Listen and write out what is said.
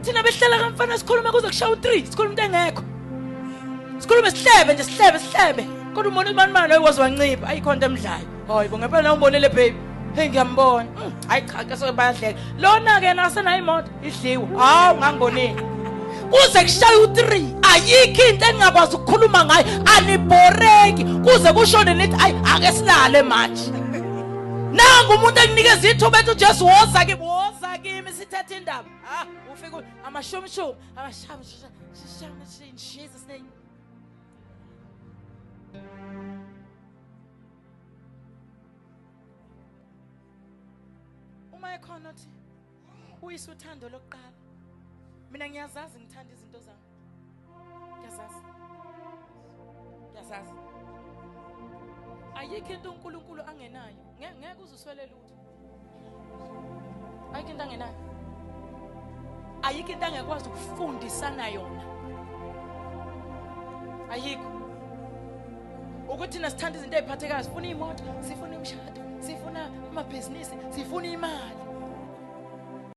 Thina behlala kamfana sikhuluma kuze kushaya u3, sikhuluma into engekho. Sikhulume sihlebe nje, sihlebe sihlebe. Kodwa umbona ubani manje loyo wancipha, ayikho into emdlayo. Hayi bo, ngempela na umbonile baby. Hey, ngiyambona. Hayi cha, ke soke bayadleka. Lona ke nasenayo imoto idliwe. Hawu, ngangibonile. Kuze kushaye u3, ayikho into engingakwazi ukukhuluma ngayo, aniboreki kuze kushone nithi ayi ake silale manje. Nangu umuntu ekunikeza ithuba ethi uJesu woza kimi, woza kimi sithethe indaba. Ah, ufika amashumishumi, amasham in Jesus name. Uma ekhona othi uyisa uthando lokuqala, mina ngiyazazi ngithanda izinto zami, ngiyazazi, ngiyazazi. Ayikho into uNkulunkulu angenayo, ngeke uzuswele lutho. Ayikho into angenayo, ayikho into angekwazi ukufundisana yona, ayikho. Ukuthi thina sithanda izinto eziphathekayo, sifuna imoto, sifuna imishado, sifuna amabhizinisi, sifuna imali.